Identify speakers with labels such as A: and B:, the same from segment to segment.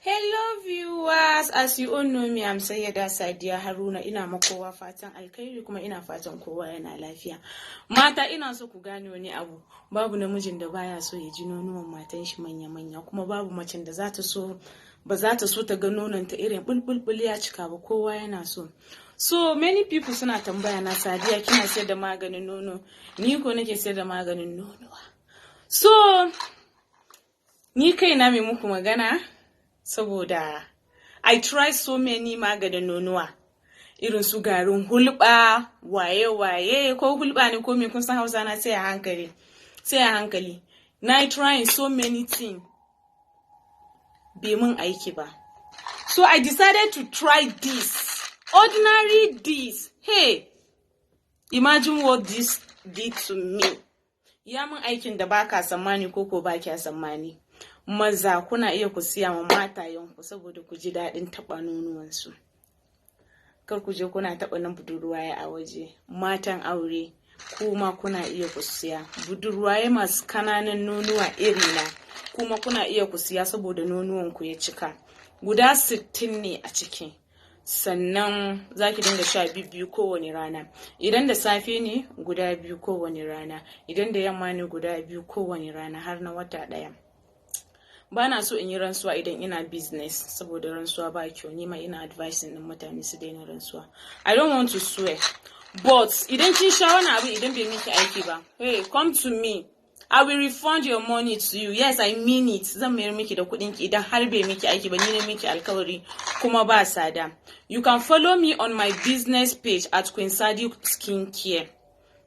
A: Hello viewers, as you all know me, I'm Sayyada Sadiya Haruna. Ina ma kowa fatan alkhairi kuma ina fatan kowa yana lafiya. Mata, ina so ku gane wani abu. Babu namijin da baya so ya ji nonuwan matan shi manya-manya, kuma babu macen da za ta so ba za ta so ta ga nononta irin bulbulbul ya cika ba. Kowa yana so. So many people suna tambaya na, "Sadiya, kina sayar da maganin nono?" Ni ko nake sayar da maganin nonuwa. So ni kaina mai muku magana, saboda I try so many maganin nonuwa, irin su garin hulɓa, waye-waye, ko hulɓa ne ko me. Kun san Hausa na sai a hankali, sai a hankali. Na yi trying so many things, bai mun aiki ba. So I decided to try this ordinary, this. Hey, imagine what this did to me. Ya mun aikin da baka tsammani ko ba kya tsammani. Maza, kuna iya ku siya ma matayenku saboda ku ji daɗin taɓa nonuwansu. Kar ku je kuna taɓa nan budurwaye a waje. Matan aure kuma, kuna iya ku siya. Budurwaye masu kananan nonuwa irina kuma, kuna iya ku siya saboda nonuwanku ya cika. Guda 60 ne a ciki. Sannan za ki dinga sha biyu kowane rana. Idan da safe ne, guda biyu kowane rana. Idan da yamma ne, guda biyu kowane rana har na wata ɗaya. Ba na so in yi rantsuwa idan ina business, saboda rantsuwa ba kyau. Ni ma ina advising din mutane su daina rantsuwa. I don't want to swear, but idan kin sha wani abu, idan bai miki aiki ba, hey, come to me, I will refund your money to you. Yes, I mean it. Zan mayar miki da kuɗin ki idan har bai miki aiki ba. Ni ne miki alkawari kuma ba tsada. You can follow me on my business page at Queen Sadi Skincare.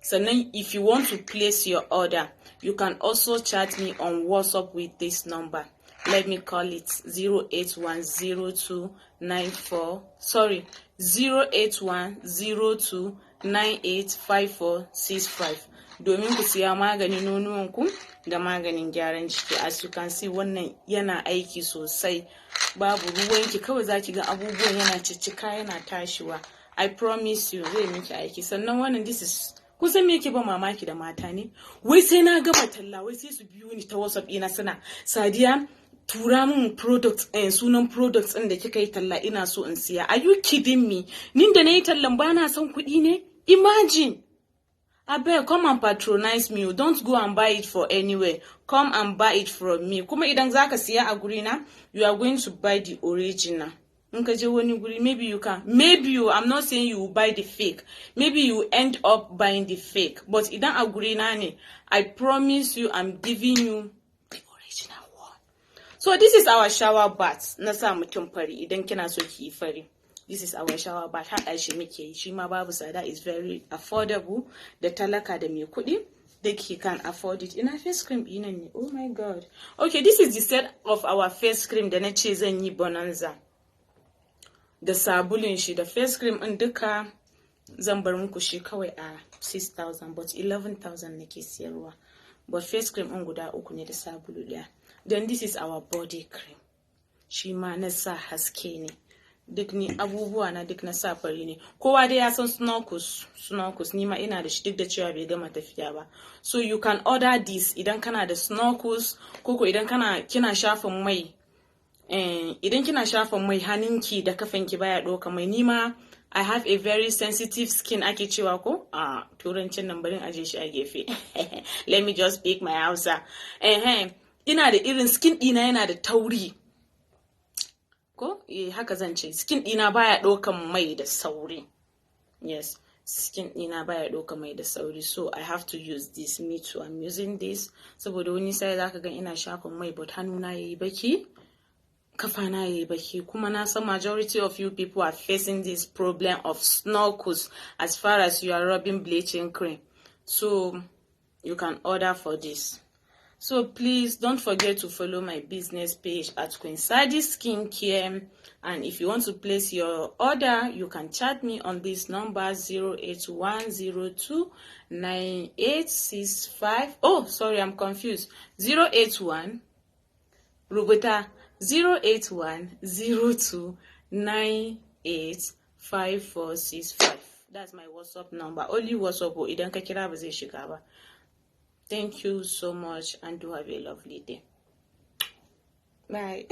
A: Sannan if you want to place your order, you can also chat me on WhatsApp with this number. Let me call it: 0810294, sorry, 08102985465, domin ku siya maganin nonuwanku da maganin gyaran jiki. As you can see, wannan yana aiki sosai. Babu ruwanki, kawai zaki ga abubuwan yana ciccika, yana tashiwa. I promise you, zai miki aiki. Sannan wannan, this is, kusan me yake ba mamaki da mata ne, wai sai na gama talla, wai sai su biyo ni ta WhatsApp ina suna, "Sadiya, tura min product, sunan products ɗin da kika yi talla, ina so in siya." Are you kidding me? Ni da na yi tallan ba na son kuɗi ne? Imagine. Abeg, come and patronize me. Don't go and buy it for anywhere. Come and buy it from me. Kuma idan zaka siya a guri na, you are going to buy the original. In ka je wani guri, maybe you can, maybe you, I'm not saying you will buy the fake, maybe you end up buying the fake, but idan a guri na ne, I promise you, I'm giving you the original one. So this is our shower bath na sa mutum fari. Idan kina so ki yi fari, this is our shower bath. Haɗa shi muke yi. Shi ma babu tsada, is very affordable. Da talaka da mai kuɗi duk he can afford it. Ina face cream ɗina ne? Oh my God. Okay, this is the set of our face cream da na ce zan yi bonanza. Da sabulun shi da face cream ɗin duka, zan bar muku shi kawai a 6000, but 11,000 nake siyarwa. But face cream ɗin guda uku ne da sabulu ɗaya. Then this is our body cream. Shi ma na sa haske ne. Duk ni abubuwa na duk na sa fari ne. Kowa dai ya san snorkels. Snorkels ni ma ina da shi, duk da cewa bai gama tafiya ba. So you can order this idan kana da snorkels, ko idan kana kina shafa mai, idan kina shafa mai, hannunki da kafanki baya ɗauka mai. Ni ma I have a very sensitive skin ake cewa ko a turancin nan, barin aje shi a gefe. Let me just speak my Hausa. Ina da irin skin ɗina yana da tauri ko, eh, haka zan ce. Skin ɗina baya ɗaukan mai da sauri. Yes, skin ɗina baya ɗaukan mai da sauri, so I have to use this. Me too, I'm using this saboda wani sai zaka ga ina shafa mai, but hannuna yayi baki, kafana yayi baki. Kuma na san majority of you people are facing this problem of snorkels as far as you are rubbing bleaching cream. So you can order for this. So please don't forget to follow my business page at Queen Sadi Skincare. And if you want to place your order, you can chat me on this number, 081029865. Oh, sorry, I'm confused. 081, rubuta 08102985465. That's my WhatsApp number. Only WhatsApp. Idan ka kira, ba zai shiga ba. Thank you so much and do have a lovely day. Bye.